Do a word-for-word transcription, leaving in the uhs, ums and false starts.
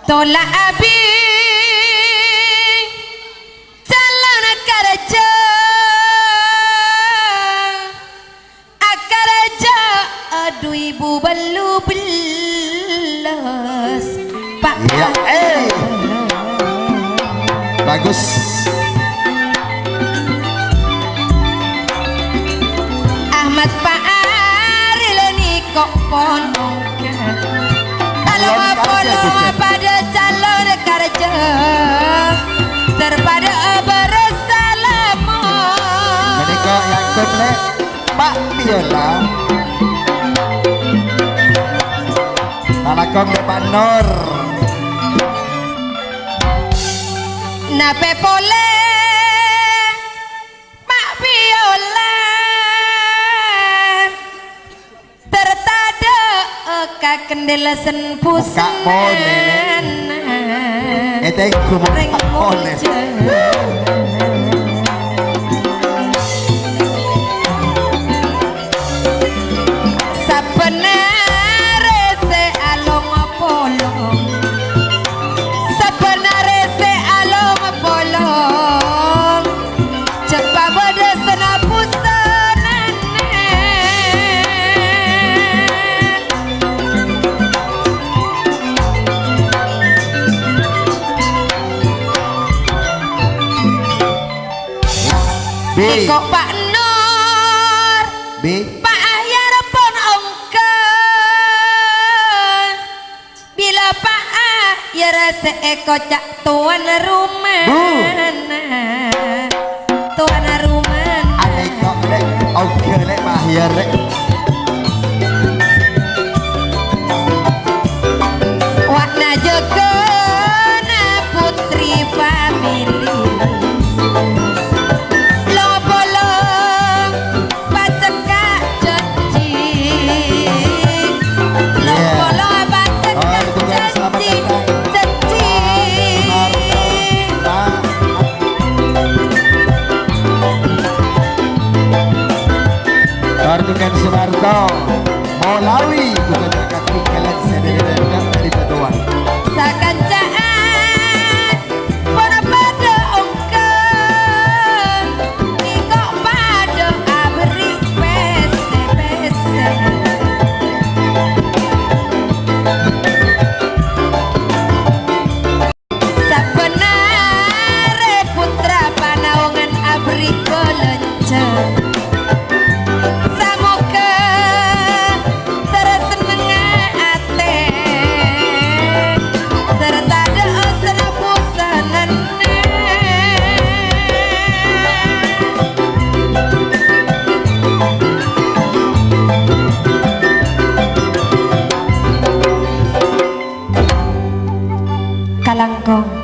Tola' abi calon karaja, akaraja du èbu bâllu bellâs, Pa'. Iyâ, eh. Bagus. Ahmad Pa'aril nèko pon ongghâ. Talong polo padâ calon karaja, terpadâ bârâs salamon. Ghânèka èangghep, Lè', Pa' Biola. Talakong dâ' Pa' Nur. Napè polè Pa' Biola, tertadâ' ka kendel sen-, buka polè, Lè'. Ètèngghu buka polè. Sabbhân arè sè along-polong, sabbhân arè sè along-polong, jhâ' pabâdâ sena-busenana. Bi. Nèko Pa' Nur. Bi. Pa' Ahyar pon ongghâ. Bilâ Pa' Ahyar sè èkoca' towan romana. Bu. Towan romana. Anèko, Lè'. Ongghâ, Lè', Pa' Ahyar, Lè'. Wa'na jâgâna putri famili. Lo-polo pacekka' jhânjhi. Lo-polo pacekka' jhânjhi. Jhânjhi. Pardukan Sumarto, molawi bukan akad tinggalan sadari datang dari Batuan. Sakancaan pon padâ ongghâ, nèko padâ aberri' pèssè-pèssè. Sabbhân arè pottra panaongan aberri' bâlânjhâ. Samoghâ terros sennengnga atè, ter tadâ' sena-busenana. Kalangkong.